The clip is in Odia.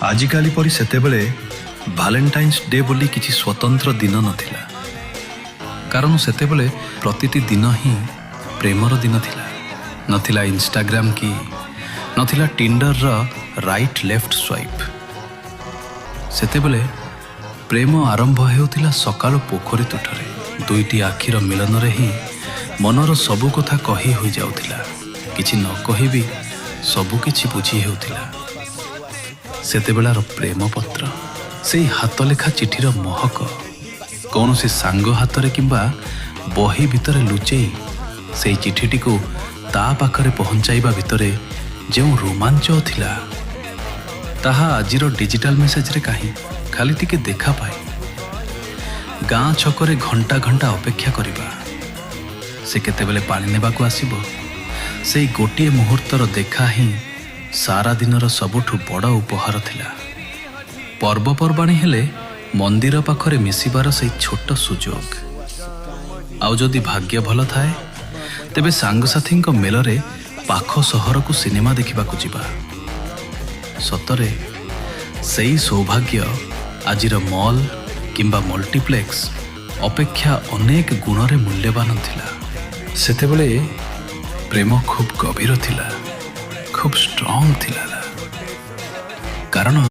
ଆଜିକାଲି ପରି ସେତେବେଳେ ଭାଲେଣ୍ଟାଇନ୍ସ ଡେ ବୋଲି କିଛି ସ୍ୱତନ୍ତ୍ର ଦିନ ନଥିଲା, କାରଣ ସେତେବେଳେ ପ୍ରତିଟି ଦିନ ହିଁ ପ୍ରେମର ଦିନ ଥିଲା। ନଥିଲା ଇନଷ୍ଟାଗ୍ରାମ କି ନଥିଲା ଟିଣ୍ଡରର ରାଇଟ୍ ଲେଫ୍ଟ ସ୍ୱାଇପ୍। ସେତେବେଳେ ପ୍ରେମ ଆରମ୍ଭ ହେଉଥିଲା ସକାଳୁ ପୋଖରୀ ତୁଠରେ। ଦୁଇଟି ଆଖିର ମିଳନରେ ହିଁ ମନର ସବୁ କଥା କହି ହୋଇଯାଉଥିଲା। କିଛି ନ କହି ବି ସବୁ କିଛି ବୁଝି ହେଉଥିଲା। ସେତେବେଳର ପ୍ରେମପତ୍ର, ସେଇ ହାତଲେଖା ଚିଠିର ମହକ, କୌଣସି ସାଙ୍ଗ ହାତରେ କିମ୍ବା ବହି ଭିତରେ ଲୁଚେଇ ସେଇ ଚିଠିଟିକୁ ତା ପାଖରେ ପହଞ୍ଚାଇବା ଭିତରେ ଯେଉଁ ରୋମାଞ୍ଚ ଥିଲା, ତାହା ଆଜିର ଡିଜିଟାଲ ମେସେଜରେ କାହିଁ? ଖାଲି ଟିକେ ଦେଖା ପାଇ ଗାଁ ଛକରେ ଘଣ୍ଟା ଘଣ୍ଟା ଅପେକ୍ଷା କରିବା, ସେ କେତେବେଳେ ପାଣି ନେବାକୁ ଆସିବ, ସେଇ ଗୋଟିଏ ମୁହୂର୍ତ୍ତର ଦେଖା ହିଁ ସାରା ଦିନର ସବୁଠୁ ବଡ଼ ଉପହାର ଥିଲା। ପର୍ବପର୍ବାଣୀ ହେଲେ ମନ୍ଦିର ପାଖରେ ମିଶିବାର ସେଇ ଛୋଟ ସୁଯୋଗ, ଆଉ ଯଦି ଭାଗ୍ୟ ଭଲ ଥାଏ ତେବେ ସାଙ୍ଗସାଥୀଙ୍କ ମେଳରେ ପାଖ ସହରକୁ ସିନେମା ଦେଖିବାକୁ ଯିବା। ସତରେ ସେଇ ସୌଭାଗ୍ୟ ଆଜିର ମଲ୍ କିମ୍ବା ମଲ୍ଟିପ୍ଲେକ୍ସ ଅପେକ୍ଷା ଅନେକ ଗୁଣରେ ମୂଲ୍ୟବାନ ଥିଲା। ସେତେବେଳେ ପ୍ରେମ ଖୁବ୍ ଗଭୀର ଥିଲା, ଖୁବ୍ ଷ୍ଟ୍ରଙ୍ଗ ଥିଲା, କାରଣ